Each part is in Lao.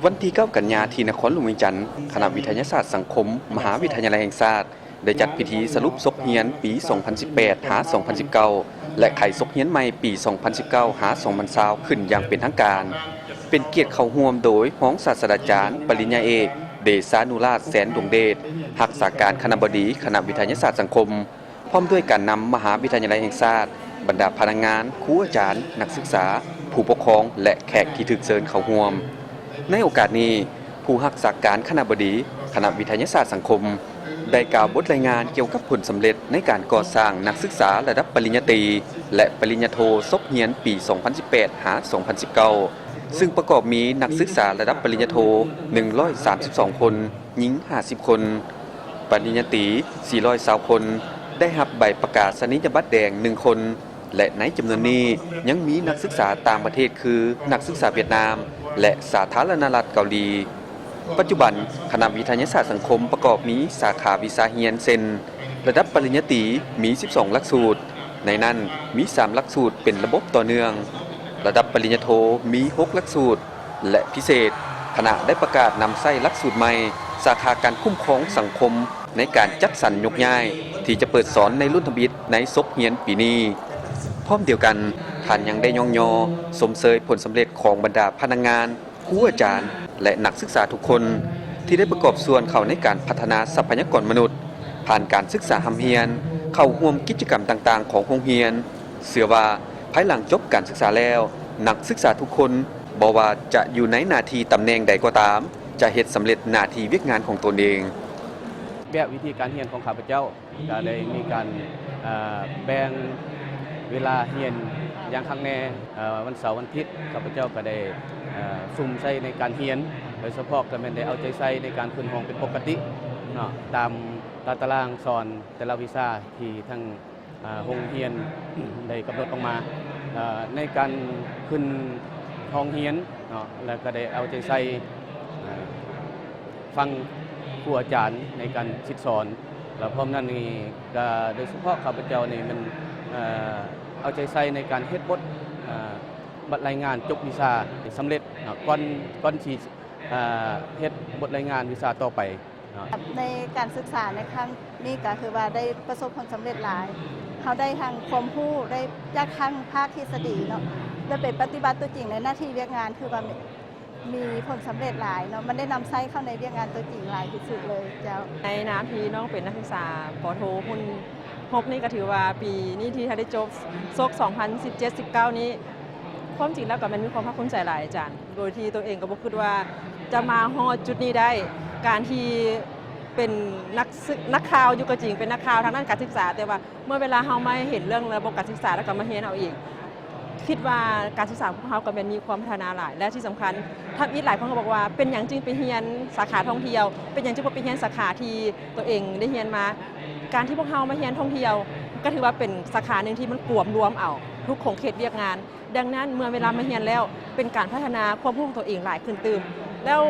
ວັນທີເກົ້າກັນຍາ ທີ່ນະຄອນຫຼວງວຽງຈັນ, ຄະນະວິທະຍາສາດສັງຄົມ ມະຫາວິທະຍາໄລແຫ່ງຊາດ ໄດ້ຈັດພິທີສະຫຼຸບສົກຮຽນປີສອງພັນສິບແປດ ຫາ ສອງພັນສິບເກົ້າ ແລະ ໄຂສົກຮຽນໃໝ່ປີສອງພັນສິບເກົ້າ ຫາ ສອງພັນຊາວ ຂຶ້ນຢ່າງເປັນທາງການ. ເປັນກຽດເຂົ້າຮ່ວມໂດຍຮອງສາດສະດາຈານ ປະລິນຍາເອກ ເດຊານຸລາດ ແສນດວງເດດ, ຮັກສາການຄະນະບໍດີຄະນະວິທະຍາສາດສັງຄົມ, ພ້ອມດ້ວຍການນຳມະຫາວິທະຍາໄລແຫ່ງຊາດ, ບັນດາພະນັກງານ, ຄູອາຈານ, ນັກສຶກສາ, ຜູ້ປົກຄອງ ແລະ ແຂກທີ່ຖືກເຊີນເຂົ້າຮ່ວມ. ໃນໂອກາດນີ້, ຜູ້ຮັກສາການຄະນະບໍດີຄະນະວິທະຍາສາດສັງຄົມ ໄດ້ກ່າວບົດລາຍງານກ່ຽວກັບຜົນສຳເລັດໃນການກໍ່ສ້າງນັກສຶກສາລະດັບປະລິນຍາຕີ ແລະ ປະລິນຍາໂທສົກຮຽນປີສອງພັນສິບແປດ ຫາ ສອງພັນສິບເກົ້າ ຊຶ່ງປະກອບມີນັກສຶກສາລະດັບປະລິນຍາໂທໜຶ່ງຮ້ອຍສາມສິບສອງຄົນ, ຍິງຫ້າສິບຄົນ, ປະລິນຍາຕີສີ່ຮ້ອຍຊາວຄົນ, ໄດ້ຮັບໃບປະກາສະນີຍະບັດແດງໜຶ່ງຄົນ ແລະ ໃນຈຳນວນນີ້ຍັງມີນັກສຶກສາຕ່າງປະເທດຄື ນັກສຶກສາຫວຽດນາມ ແລະ ສາທາລະນະລັດເກົາຫຼີ. ປັດຈຸບັນ, ຄະນະວິທະຍາສາດສັງຄົມປະກອບມີສາຂາວິຊາຮຽນເຊັ່ນ ລະດັບປະລິນຍາຕີມີສິບສອງຫຼັກສູດ, ໃນນັ້ນມີສາມຫຼັກສູດເປັນລະບົບຕໍ່ເນື່ອງ, ລະດັບປະລິນຍາໂທມີຫົກຫຼັກສູດ ແລະ ພິເສດ. ຄະນະໄດ້ປະກາດນຳໃຊ້ຫຼັກສູດໃໝ່ ສາຂາການຄຸ້ມຄອງສັງຄົມ ໃນການຈັດສັນຍົກຍ້າຍ ທີ່ຈະເປີດສອນໃນລຸ້ນທຳອິດໃນສົກຮຽນປີນີ້. ພ້ອມດຽວກັນ, ທ່ານຍັງໄດ້ຍ້ອງຍໍຊົມເຊີຍຜົນສຳເລັດຂອງບັນດາພະນັກງານ, ຄູອາຈານ ແລະ ນັກສຶກສາທຸກຄົນ ທີ່ໄດ້ປະກອບສ່ວນເຂົ້າໃນການພັດທະນາຊັບພະຍາກອນມະນຸດ ຜ່ານການສຶກສາຮ່ຳຮຽນ, ເຂົ້າຮ່ວມກິດຈະກຳຕ່າງໆຂອງໂຮງຮຽນ. ເຊື່ອວ່າພາຍຫຼັງຈົບການສຶກສາແລ້ວ, ນັກສຶກສາທຸກຄົນ, ບໍ່ວ່າຈະຢູ່ໃນໜ້າທີ່ຕຳແໜ່ງໃດກໍຕາມ, ຈະເຮັດສຳເລັດໜ້າທີ່ວຽກງານຂອງຕົນເອງ. ແບບວິທີການຮຽນຂອງຂ້າພະເຈົ້າ ກໍໄດ້ມີການ, ເອີ, ແບ່ງເວລາຮຽນຢ່າງຄັກແນ່. ເອີ, ວັນເສົາວັນອາທິດ ຂ້າພະເຈົ້າກໍໄດ້, ເອີ, ສຸມໃສ່ໃນການຮຽນ, ໂດຍສະເພາະກໍແມ່ນໄດ້ເອົາໃຈໃສ່ໃນການຂຶ້ນຫ້ອງເປັນປົກກະຕິເນາະ, ຕາມຕາຕະລາງສອນແຕ່ລະວິຊາທີ່ທາງ, ເອີ, ໂຮງຮຽນໄດ້ກຳນົດອອກມາ, ເອີ, ໃນການຂຶ້ນຫ້ອງຮຽນເນາະ, ແລ້ວກໍໄດ້ເອົາໃຈໃສ່, ເອີ, ຟັງຄູອາຈານໃນການສິດສອນ ແລ້ວພ້ອມນັ້ນນີ້ກໍໂດຍສະເພາະຂ້າພະເຈົ້ານີ້ມັນ, ເອີ, ເອົາໃຈໃສ່ໃນການເຮັດບົດ, ເອີ, ບັດລາຍງານຈົບວິຊາໃຫ້ສຳເລັດເນາະ, ກ່ອນ, ກ່ອນຊິ, ເອີ, ເຮັດບົດລາຍງານວິຊາຕໍ່ໄປເນາະ. ໃນການສຶກສາໃນຄັ້ງນີ້ກໍຄືວ່າໄດ້ປະສົບຜົນສຳເລັດຫຼາຍ. ເຮົາໄດ້ທັງຄວາມຮູ້, ໄດ້ຈາກທັງພາກທິດສະດີເນາະ, ໄດ້ໄປປະຕິບັດຕົວຈິງໃນໜ້າທີ່ວຽກງານ ຄືວ່າ ມີຜົນສຳເລັດຫຼາຍເນາະ, ມັນໄດ້ນຳໃຊ້ເຂົ້າໃນວຽກງານຕົວຈິງຫຼາຍທີ່ສຸດເລີຍເຈົ້າ. ໃນນາມທີ່ນ້ອງເປັນນັກສຶກສາ ປ.ໂທ ຮຸ່ນຫົກນີ້ ກໍຖືວ່າປີນີ້ທີ່ໄດ້ຈົບສົກສອງພັນສິບເຈັດ ສິບເກົ້ານີ້ ຄວາມຈິງແລ້ວກໍແມ່ນມີຄວາມພາກພູມໃຈຫຼາຍອາຈານ, ໂດຍທີ່ຕົວເອງກໍບໍ່ຄິດວ່າຈະມາຮອດຈຸດນີ້ໄດ້. ການທີ່ເປັນນັກສຶກ, ນັກຂ່າວຢູ່ກໍຈິງ, ເປັນນັກຂ່າວທາງດ້ານການສຶກສາ, ແຕ່ວ່າ ເມື່ອເວລາເຮົາມາເຫັນເລື່ອງລະບົບການສຶກສາ ແລ້ວກໍມາຮຽນເອົາເອງ, ຄິດວ່າການສຶກສາຂອງພວກເຮົາກໍແມ່ນມີຄວາມພັດທະນາຫຼາຍ ແລະ ທີ່ສຳຄັນ ທຳອິດຫຼາຍຄົນກໍບອກວ່າ ເປັນຫຍັງຈຶ່ງໄປຮຽນສາຂາທ່ອງທ່ຽວ? ເປັນຫຍັງຈຶ່ງບໍ່ໄປຮຽນສາຂາທີ່ຕົວເອງໄດ້ຮຽນມາ? ການທີ່ພວກເຮົາມາຮຽນທ່ອງທ່ຽວ ກໍຖືວ່າເປັນສາຂາໜຶ່ງທີ່ມັນກວມລວມເອົາທຸກຂົງເຂດວຽກງານ. ດັ່ງນັ້ນ ເມື່ອເວລາມາຮຽນແລ້ວ ເປັນການພັດທະນາຄວາມຮູ້ຂອງຕົວເອງຫຼາຍຂຶ້ນຕື່ມ. ແລ້ວ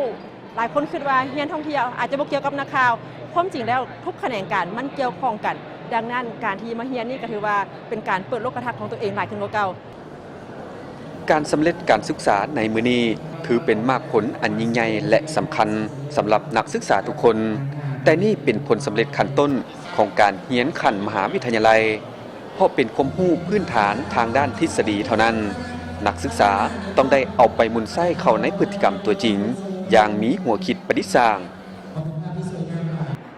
ຫຼາຍຄົນຄິດວ່າຮຽນທ່ອງທ່ຽວອາດຈະບໍ່ກ່ຽວກັບນັກຂ່າວ, ຄວາມຈິງແລ້ວທຸກຂະແໜງການມັນກ່ຽວຂ້ອງກັນ. ດັ່ງນັ້ນ ການທີ່ມາຮຽນນີ້ກໍຖືວ່າເປັນການເປີດໂລກກະທັດຂອງຕົວເອງຫຼາຍຂຶ້ນກວ່າເກົ່າ. ການສຳເລັດການສຶກສາໃນມື້ນີ້ ຖືເປັນໝາກຜົນອັນຍິ່ງໃຫຍ່ ແລະ ສຳຄັນສຳລັບນັກສຶກສາທຸກຄົນ, ແຕ່ນີ້ເປັນຜົນສຳເລັດຂັ້ນຕົ້ນຂອງການຮຽນຂັ້ນມະຫາວິທະຍາໄລ. ເພາະເປັນຄວາມຮູ້ພື້ນຖານທາງດ້ານທິດສະດີເທົ່ານັ້ນ, ນັກສຶກສາຕ້ອງໄດ້ເອົາໄປໝູນໃຊ້ເຂົ້າໃນພຶດຕິກຳຕົວຈິງຢ່າງມີຫົວຄິດປະດິດສ້າງ.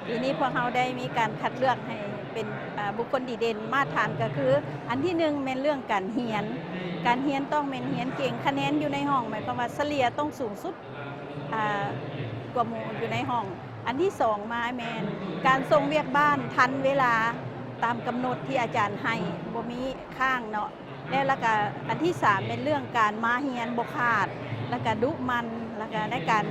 ປີນີ້ພວກເຮົາໄດ້ມີການຄັດເລືອກໃຫ້ເປັນ, ເອີ, ບຸກຄົນດີເດັ່ນ. ມາດຖານກໍຄື ອັນທີໜຶ່ງແມ່ນເລື່ອງການຮຽນ, ການຮຽນຕ້ອງແມ່ນຮຽນເກັ່ງ, ຄະແນນຢູ່ໃນຫ້ອງ ໝາຍຄວາມວ່າສະເລ່ຍຕ້ອງສູງສຸດ ອາ ກວ່າໝູ່ຢູ່ໃນຫ້ອງ. ອັນທີສອງມາແມ່ນການສົ່ງວຽກບ້ານທັນເວລາຕາມກຳນົດທີ່ອາຈານໃຫ້, ບໍ່ມີຄ້າງເນາະ. ແລ້ວ ແລ້ວກະອັນທີສາມແມ່ນເລື່ອງການມາຮຽນບໍ່ຂາດ, ແລ້ວກະດຸໝັ່ນ, ແລ້ວກະໃນການ,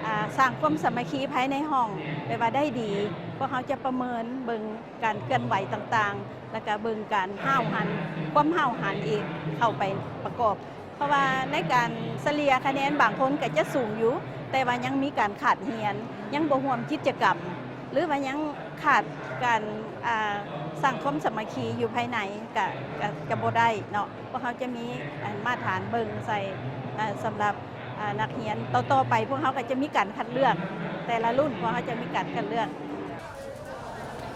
ອາ, ສ້າງຄວາມສາມັກຄີພາຍໃນຫ້ອງ ແປວ່າໄດ້ດີ. ພວກເຮົາຈະປະເມີນເບິ່ງການເຄື່ອນໄຫວຕ່າງໆ, ແລ້ວກະເບິ່ງການຫ້າວຫັນ, ຄວາມຫ້າວຫັນອີກເຂົ້າໄປປະກອບ. ເພາະວ່າໃນການສະເລ່ຍຄະແນນບາງຄົນກໍຈະສູງຢູ່, ແຕ່ວ່າຍັງມີການຂາດຮຽນ, ຍັງບໍ່ຮ່ວມກິດຈະກຳ ຫຼືວ່າຍັງຂາດການ, ອາ, ສ້າງຄວາມສາມັກຄີຢູ່ພາຍໃນ ກະ, ກະ, ກະບໍ່ໄດ້ເນາະ. ພວກເຮົາຈະມີ, ອັນ, ມາດຖານເບິ່ງໃສ່, ອາ, ສຳລັບ ອ່າ ນັກຮຽນຕໍ່ໆໄປ ພວກເຮົາກໍຈະມີການຄັດເລືອກ ແຕ່ລະລຸ້ນພວກເຮົາຈະມີການຄັດເລືອກ.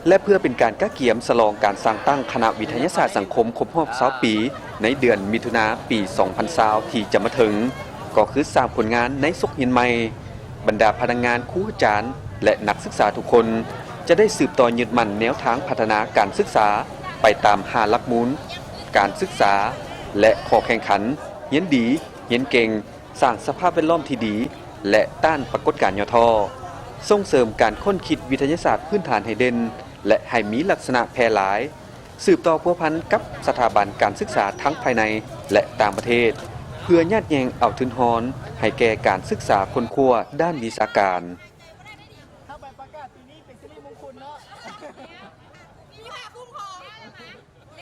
ແລະ ເພື່ອເປັນການກະກຽມສະຫຼອງການສ້າງຕັ້ງຄະນະວິທະຍາສາດສັງຄົມຄົບຮອບຊາວປີ ໃນເດືອນມິຖຸນາປີສອງພັນຊາວທີ່ຈະມາເຖິງ ກໍຄືສ້າງຜົນງານໃນສົກຮຽນໃໝ່. ບັນດາພະນັກງານ, ຄູອາຈານ ແລະ ນັກສຶກສາທຸກຄົນ ຈະໄດ້ສືບຕໍ່ຍຶດໝັ້ນແນວທາງພັດທະນາການສຶກສາ ໄປຕາມຫ້າຫຼັກມູນ ການສຶກສາ ແລະ ຂໍ້ແຂ່ງຂັນ ຮຽນດີ, ຮຽນເກັ່ງ, ສ້າງສະພາບແວດລ້ອມທີ່ດີ ແລະ ຕ້ານປາກົດການຫຍໍ້ທໍ້, ສົ່ງເສີມການຄົ້ນຄິດວິທະຍາສາດພື້ນຖານໃຫ້ເດັ່ນ ແລະ ໃຫ້ມີລັກສະນະແຜ່ຫຼາຍ, ສືບຕໍ່ພົວພັນກັບສະຖາບັນການສຶກສາທັງພາຍໃນ ແລະ ຕ່າງປະເທດ ເພື່ອຍາດແຍ່ງເອົາທຶນຮອນໃຫ້ແກ່ການສຶກສາຄົ້ນຄວ້າດ້ານວິຊາການ.